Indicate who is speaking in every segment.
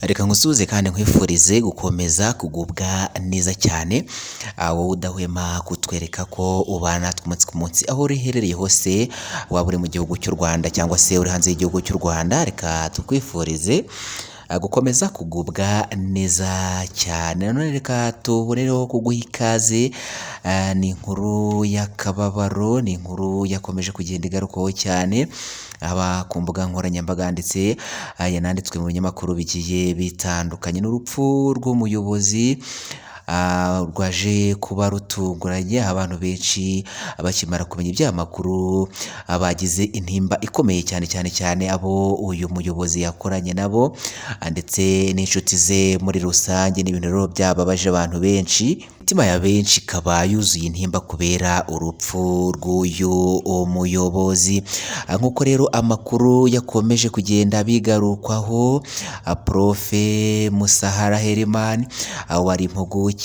Speaker 1: Reka nkusuhuze kandi nkwifurize gukomeza kugubwa neza cyane, wowe udahwema kutwereka ko ubana natwe umunsi ku munsi, aho uherereye hose, waba uri mu gihugu cy'u Rwanda cyangwa se uri hanze y'igihugu cy'u Rwanda, reka tukwifurize gukomeza kugubwa neza cyane. Nanone reka tubonereho kuguha ikaze, ni inkuru y'akababaro, ni inkuru yakomeje kugenda igarukwaho cyane, haba ku mbuga nkoranyambaga ndetse yananditswe mu binyamakuru bigiye bitandukanye. Ni urupfu rw'umuyobozi rwaje kuba rutunguranye, abantu benshi bakimara kumenya iby'aya makuru bagize intimba ikomeye cyane cyane cyane abo uyu muyobozi yakoranye nabo ndetse n'inshuti ze muri rusange. Ni ibintu rero byababaje abantu benshi, imitima ya benshi ikaba yuzuye intimba kubera urupfu rw'uyu muyobozi. Nk'uko rero amakuru yakomeje kugenda bigarukwaho, Prof Musahara Herman wari impuguke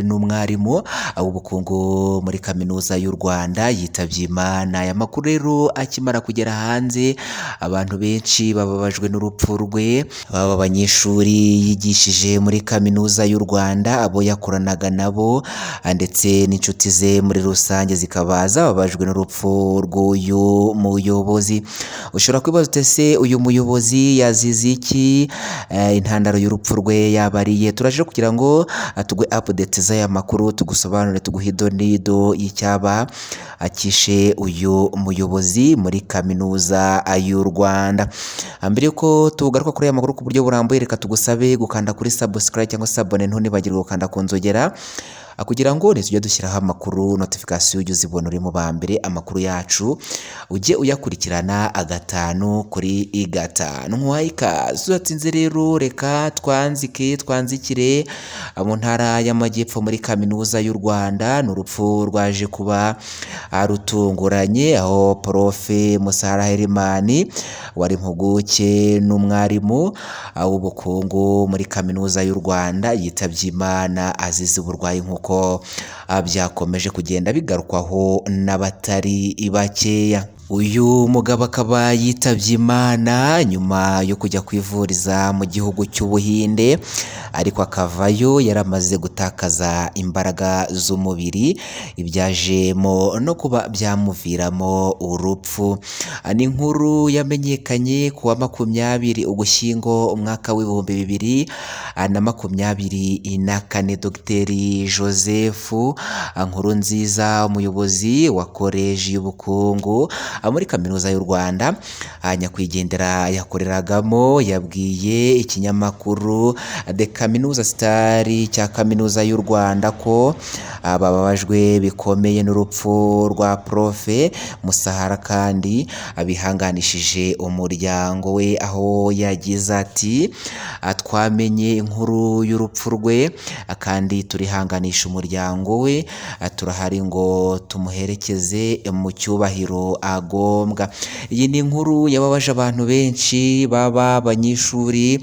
Speaker 1: n'umwarimu w'ubukungu muri Kaminuza y'u Rwanda yitabye Imana. Aya makuru rero akimara kugera hanze, abantu benshi bababajwe n'urupfu rwe, baba abanyeshuri yigishije muri Kaminuza y'u Rwanda, abo yakoranaga nabo ndetse n'inshuti ze muri rusange zikaba zababajwe n'urupfu rw'uyu muyobozi. Ushobora kwibaza uti ese uyu muyobozi yazize iki? Intandaro y'urupfu rwe yaba ari iyihe? Turaje kugira ngo tuguhe update z'aya makuru, tugusobanurire, tuguhe idonido y'icyaba akishe uyu muyobozi muri Kaminuza y'u Rwanda. Mbere y'uko tugaruka kuri aya makuru ku buryo burambuye, reka tugusabe gukanda kuri subscribe cyangwa se abone, ntunibagirwe gukanda ku nzogera kugira ngo nitujya dushyiraho amakuru notification ujye uzibona uri mu ba mbere, amakuru yacu ujye uyakurikirana gatanu kuri gatanu. Nkuhaye ikaze udatsinze rero, reka twanzike twanzikire mu ntara y'Amajyepfo muri Kaminuza y'u Rwanda. Ni urupfu rwaje kuba rutunguranye, aho Prof Musahara Herman wari impuguke n'umwarimu w'ubukungu muri Kaminuza y'u Rwanda yitabye Imana azize uburwayi, nk'uko byakomeje kugenda bigarukwaho n'abatari bakeya. Uyu mugabo akaba yitabye Imana nyuma yo kujya kwivuriza mu gihugu cy'Ubuhinde, ariko akavayo yaramaze gutakaza imbaraga z'umubiri, ibyajemo no kuba byamuviramo urupfu. Ni inkuru yamenyekanye ku wa 20 Ugushyingo umwaka w'2024. Dogiteri Joseph Nkurunziza, umuyobozi wa koleji y'ubukungu muri Kaminuza y'u Rwanda nyakwigendera yakoreragamo, yabwiye ikinyamakuru The Kaminuza Star cya Kaminuza y'u Rwanda ko bababajwe bikomeye n'urupfu rwa Prof Musahara, kandi abihanganishije umuryango we, aho yagize ati twamenye inkuru y'urupfu rwe kandi turihanganisha umuryango we, turahari ngo tumuherekeze mu cyubahiro agombwa. Iyi ni inkuru yababaje abantu benshi, baba abanyeshuri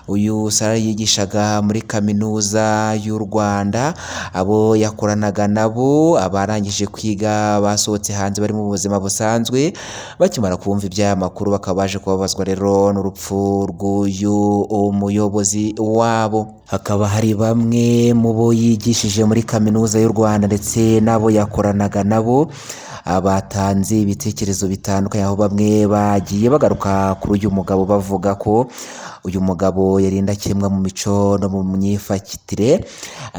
Speaker 1: uyu Sara yigishaga muri Kaminuza y'u Rwanda, abo yakoranaga nabo, abarangije kwiga basohotse hanze bari mu buzima busanzwe, bakimara kumva iby'aya makuru bakaba baje kubabazwa rero n'urupfu rw'uyu muyobozi wabo. Hakaba hari bamwe mu bo yigishije muri Kaminuza y'u Rwanda ndetse n'abo yakoranaga nabo batanze ibitekerezo bitandukanye, aho bamwe bagiye bagaruka kuri uyu mugabo bavuga ko uyu mugabo yari indakemwa mu mico no mu myifatire,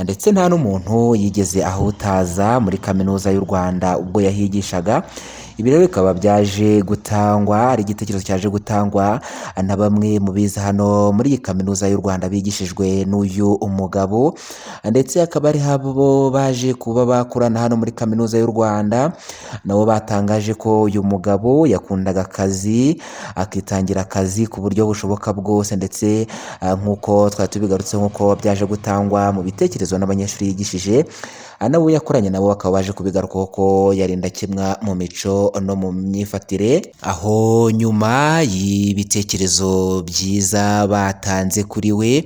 Speaker 1: ndetse nta n'umuntu yigeze ahutaza muri Kaminuza y'u Rwanda ubwo yahigishaga. Ibi rero bikaba byaje gutangwa, ari igitekerezo cyaje gutangwa na bamwe mu bize hano muri iyi Kaminuza y'u Rwanda bigishijwe n'uyu mugabo, ndetse hakaba ari abo baje kuba bakorana hano muri Kaminuza y'u Rwanda, nabo batangaje ko uyu mugabo yakundaga akazi, akitangira akazi ku buryo bushoboka bwose, ndetse nk'uko twari tubigarutse, nk'uko byaje gutangwa mu bitekerezo n'abanyeshuri yigishije, Nabo yakoranye nabo bakaba baje kubigarukaho ko yari indakemwa mu mico no mu myifatire, aho nyuma y'ibitekerezo byiza batanze kuri we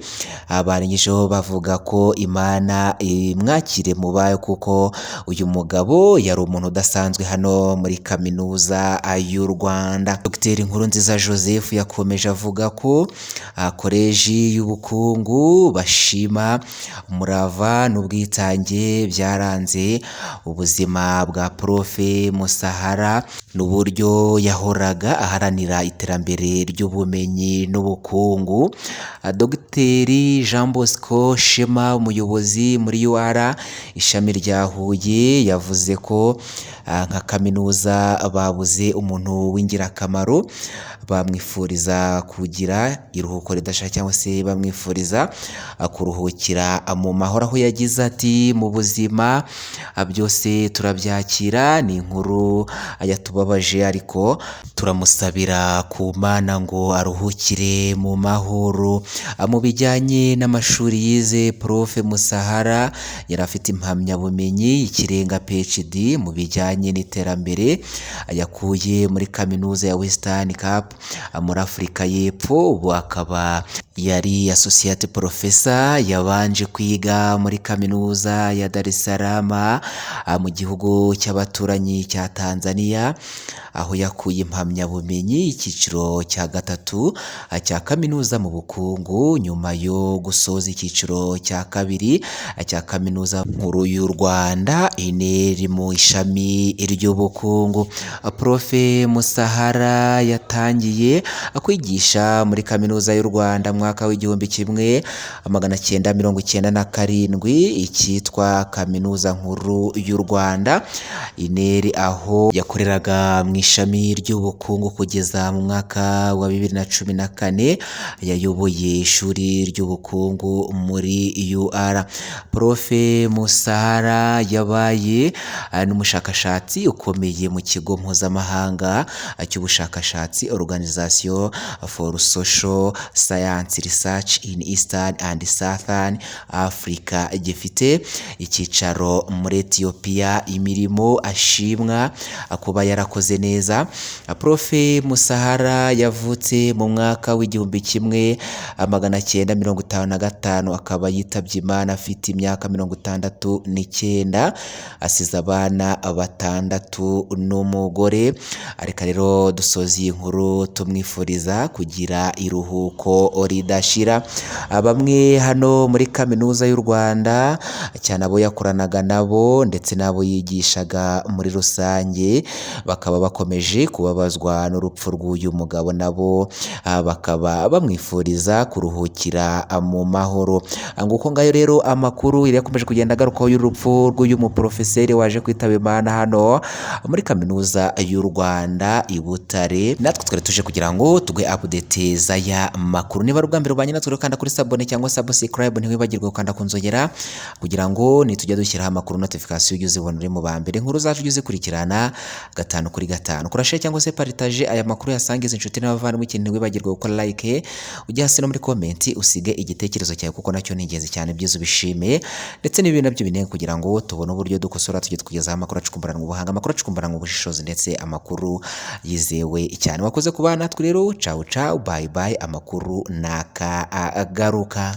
Speaker 1: barengejeho bavuga ko Imana imwakire mu bayo, kuko uyu mugabo yari umuntu udasanzwe hano muri Kaminuza y'u Rwanda. Dr Nkurunziza Joseph yakomeje avuga ko Koleji y'Ubukungu bashima umurava n'ubwitange byaranze ubuzima bwa Prof Musahara n'uburyo yahoraga aharanira iterambere ry'ubumenyi n'ubukungu. Dr Jean Bosco Shema, umuyobozi muri UR ishami rya Huye, yavuze ko nka kaminuza babuze umuntu w'ingirakamaro, bamwifuriza kugira iruhuko ridashira cyangwa se bamwifuriza kuruhukira mu mahoro, aho yagize ati mu buzima byose turabyakira, ni inkuru yatubabaje ariko turamusabira ku Mana ngo aruhukire mu mahoro. Mu bijyanye n'amashuri yize, Prof Musahara yari afite impamyabumenyi y'ikirenga PhD mu bijyanye n'iterambere yakuye muri Kaminuza ya Western Cape muri Afurika y'Epfo, ubu akaba yari Associate Professor. Yabanje kwiga muri Kaminuza ya Dar es Salaam mu gihugu cy'abaturanyi cya Tanzania, aho yakuye impamyabumenyi icyiciro cya gatatu cya kaminuza mu bukungu, nyuma yo gusoza icyiciro cya kabiri cya Kaminuza Nkuru y'u Rwanda INER mu ishami ry'ubukungu. Prof Musahara yatangiye kwigisha muri Kaminuza y'u Rwanda mu mwaka w'1997, icyitwa Kaminuza Nkuru y'u Rwanda INER, aho yakoreraga mu ishami ry'ubukungu kugeza mu mwaka wa 2014 yayoboye ishuri ry'ubukungu muri UR. Prof Musahara yabaye n'umushakashatsi ukomeye mu kigo mpuzamahanga cy'ubushakashatsi Organisation for Social Science Research in Eastern and Southern Africa, gifite icyicaro muri Ethiopia, imirimo ashimwa kuba yarakoze neza. Prof Musahara yavutse mu mwaka w'1955, akaba yitabye Imana afite imyaka 69, asize abana batandatu n'umugore. Ariko rero dusoza iyi nkuru tumwifuriza kugira iruhuko ridashira. Bamwe hano muri Kaminuza y'u Rwanda, cyane abo yakoranaga nabo ndetse n'abo yigishaga muri rusange, bakaba bakomeje kubabazwa n'urupfu rw'uyu mugabo, nabo bakaba bamwifuriza kuruhukira mu mahoro. Nguko ngayo rero amakuru yari yakomeje kugenda agarukaho y'urupfu rw'uyu muporofeseri waje kwitaba Imana hano muri Kaminuza y'u Rwanda i Butare. Natwe twari tuje kugira ngo tuguhe update z'aya makuru. Niba ari ubwa mbere ubanye natwe, kanda kuri s'abonner cyangwa subscribe, ntiwibagirwe gukanda ku nzogera kugira ngo nitujya dushyiraho amakuru notification ujye uzibona uri mu ba mbere, inkuru zacu ujye uzikurikirana gatanu kuri gatanu. Kora share cyangwa se partage aya makuru, yasangiza inshuti n'abavandimwe. Ikintu ntiwibagirwe gukora like, ujye hasi no muri comment usige igitekerezo cyawe, kuko nacyo ni ingenzi cyane, byiza ubishime ndetse n'ibi nabyo binenge, kugira ngo tubone uburyo dukosora, tujye tukugezaho amakuru acukumburanwa ubuhanga, amakuru acukumburanwa ubushishozi, ndetse amakuru yizewe cyane. Wakoze kuba natwe rero, ciao ciao, bye bye, amakuru nakagaruka.